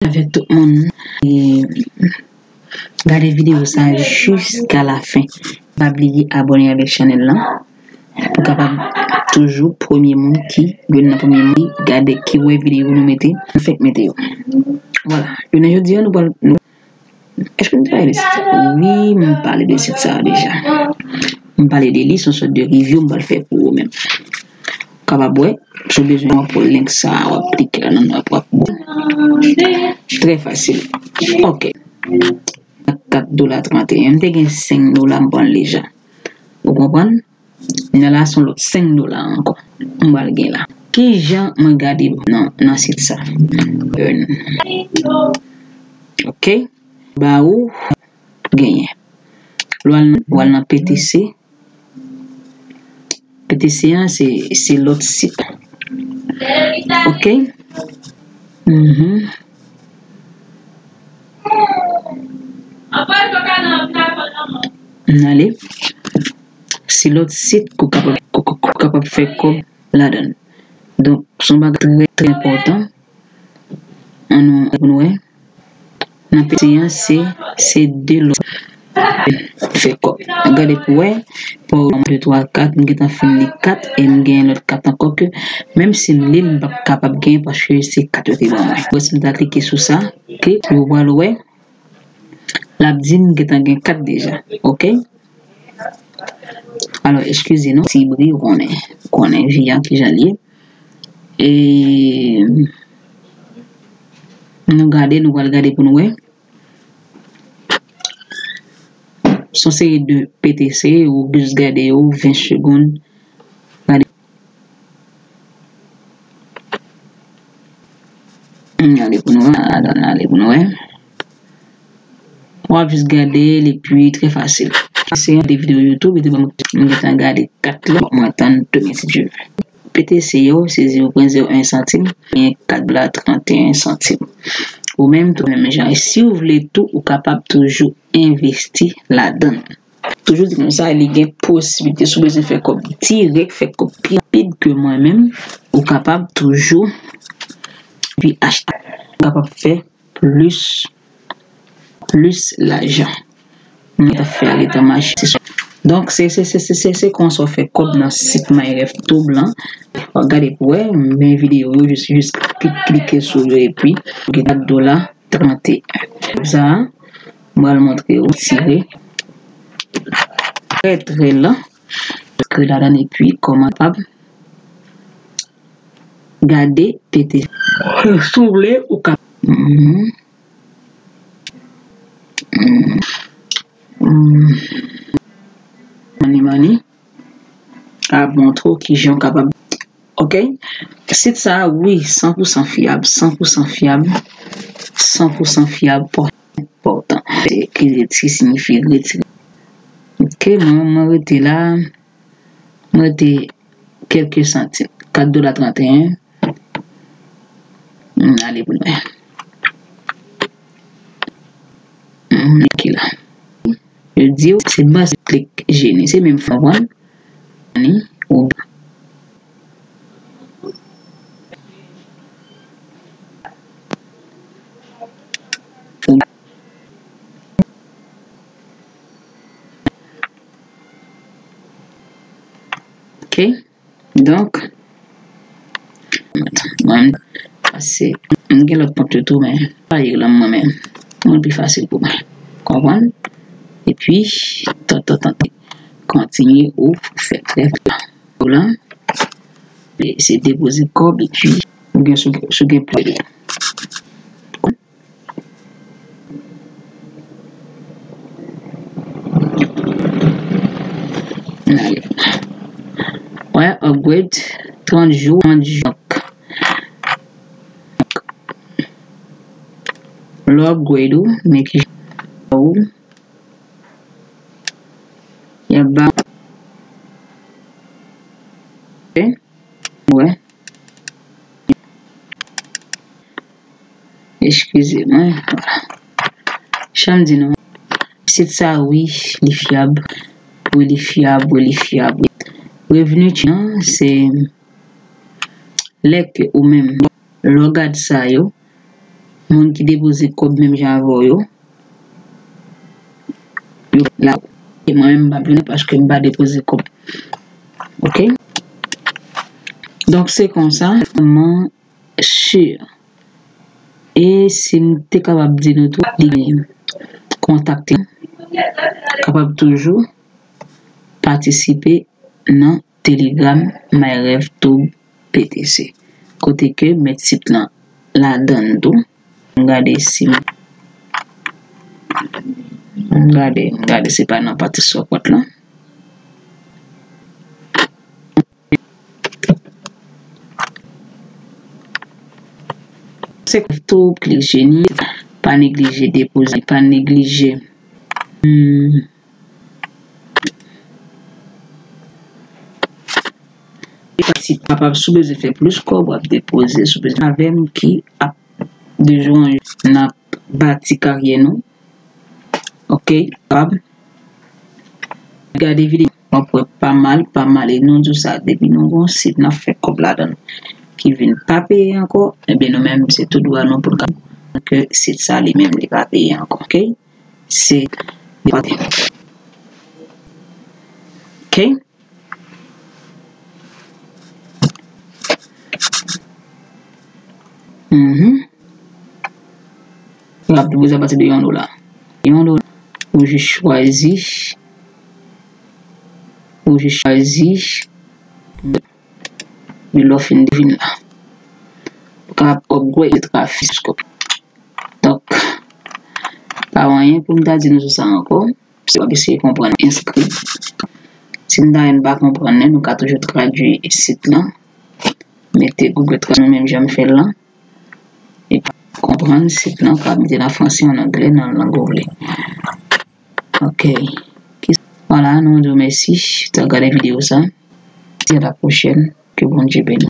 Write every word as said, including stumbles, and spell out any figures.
Avèk tout moun. E gade videyo sa jiska la fen. Pa bliye abòne avèk chanèl lan. Pou kapab toujou premye moun ki, youn nan premye moun ki gade, ki wè videyo nou mete, nou fèk mete yo. Vwala. Jounen jodi a, nou pral, nou, èske m te pale de sit sa? Wi, m pale de sit sa deja. M pale de li, se yon sòt de review m pral fè pou ou menm. Kapab wè, si w bezwen w ap wè link sa, w ap klike la nan w ap, w ap trè fasil. Ok. Kat dola trannteyen. M te gen senk dola, m pran l deja. Ou konprann? Nan la, se yon lòt senk dola ankò. M pral gen la. Kijan mwen gade nan, nan sit sa? Earn. Ok. Ba ou genyen. Lè w al, w al nan P T C. P T C a, se, se lòt sit. Ok. Mhm. N ale. Se lòt sit ke w kapab, ke w, ke w kapab fè kòb ladan l. Donk, se yon bagay trè, trè enpòtan. Ann nou, pou nou wè. Nan P T C a, se, se de lòt fè kòb. Gade pou wè, pou de twa kat, m gentan fin li kat, e m gen lòt kat ankò ke, menm si m li l, m p ap kapab genyen paske se kat yo te ban mwen. Bon, si m ta klike sou sa, ok, ou pral wè, l ap di m gentan gen kat deja, ok? Alò, eskize nou, ti bri, ou konnen, ou konnen vi a kijan l ye. E nou gade, nou pral gade pou nou wè. Se yon seri de P T C, ou jis gade yo, ven segonn. Gade. Hmm, gade pou nou wè. Gade pou nou wè. W ap jis gade l epi trè fasil. Se yon de videyo YouTube, epi mwen, mwen gentan gade kat la, mwen tann demen si Dye vle. P T C yo, se zewo pwen zewo en santim, gen kat dola trannteyen santim. Ou menm tou, menm jan. E si w vle tou, ou kapab toujou envesti ladan l. Toujou di konsa, li gen posiblite, si w bezwen fè kòb dirèk, fè kòb pi rapid ke mwen menm, ou kapab toujou, epi achte, ou kapab fè plis, plis lajan. Mwen ta fè a gentan mache. Donk, se, se, se, se, se, se konsa w fè kòb nan sit MyRefTube lan. W ap gade pou wè, men videyo yo, jis, jis klik, klike sou yo, epi, ou gen kat dola trannteyen. Sa, mwen al montre w tire. Trè, trè lan. Kre ladan epi kòman kapab gade P T C. Si w vle, ou ka. Mhm. Mhm. Mhm. Money, money. A montre w kijan w kapab. Ok? Sit sa a, wi, san pou san fyab, san pou san fyab, san pou san fyab, enpòtan. Ki, ki siyifi retire. Ok, mwen, mwen rete la. Mwen rete kèlke santim. Kat dola trannteyen. Hmm, ale pou nou wè. Hmm, ki la. Yo di w, se baz klik jeni. Se menm fon, konprann? Ni, ou, ou. Ok. Donk, mwen, pase, m gen lòt kont yo tou, men pa yo lan mwen menm. Mwen pi fasil pou mwen. Konprann? Epi, tan, tan, tan, kontinye ou fè trè la. Ou lan, e se depoze kòb, epi, ou gen sou, sou gen plis. Wè, upgrade, trant jou, trant jou. Lè w upgrade ou, men ki ou, y ap ba, ok, wè. Eskize mwen. Vwala. Jan m di nou, sit sa, wi, li fyab. Wi, li fyab, wi, li fyab, wi. Revni an, se lè ke ou menm, lè w gad sa yo, Moun ki depoze kòb menm jan avè w yo, yo la. E mwen menm, m p ap jwenn paske m pa depoze kòb. Ok? Donk, se konsa, mwen sure. E si m te kapab di nou tou, li kontakte, kapab toujou patisipe nan Telegram MyRevTube P T C. Kote ke m met sit lan ladan l tou. M gade si m, m gade, m gade si pa nan pati support lan. Se tou klik jeni, pa neglije depoze, pa neglije. Hmm. Si w kapab, si w bezwen fè plis kòb, w ap depoze, si w bezwen avè m ki ap de jou an jou, n ap bati karyè nou. Ok, kapab. Gade videyo, w ap wè pa mal, pa mal. E nou di w sa, depi nou gon sit, n ap fè kòb ladan l, ki vin pa peye ankò, ebyen nou menm, se tou dwa nou pou n ka ke sit sa li menm, li pa peye ankò. Ok? Se, ok? Mhm. L ap depoze apati de yon dola. Yon dola. Ou jis chwazi. Ou jis chwazi. Epi lè w fin vin la. Ou ka upgrade trafik. Donk, pa anyen pou m ta di nou sou sa ankò. Si w ap eseye konprann, enskri. Si n ta yon pa konprann, nou ka toujou tradui sit lan. Mete Google Translate nou menm jan m fè l lan. E konprann sit lan, ka mete l an franse, an anglè, nan lang ou vle. Ok. Vwala, nou di w mèsi ta gade videyo sa. Ti a la pwochèn. Ke Bondye beni.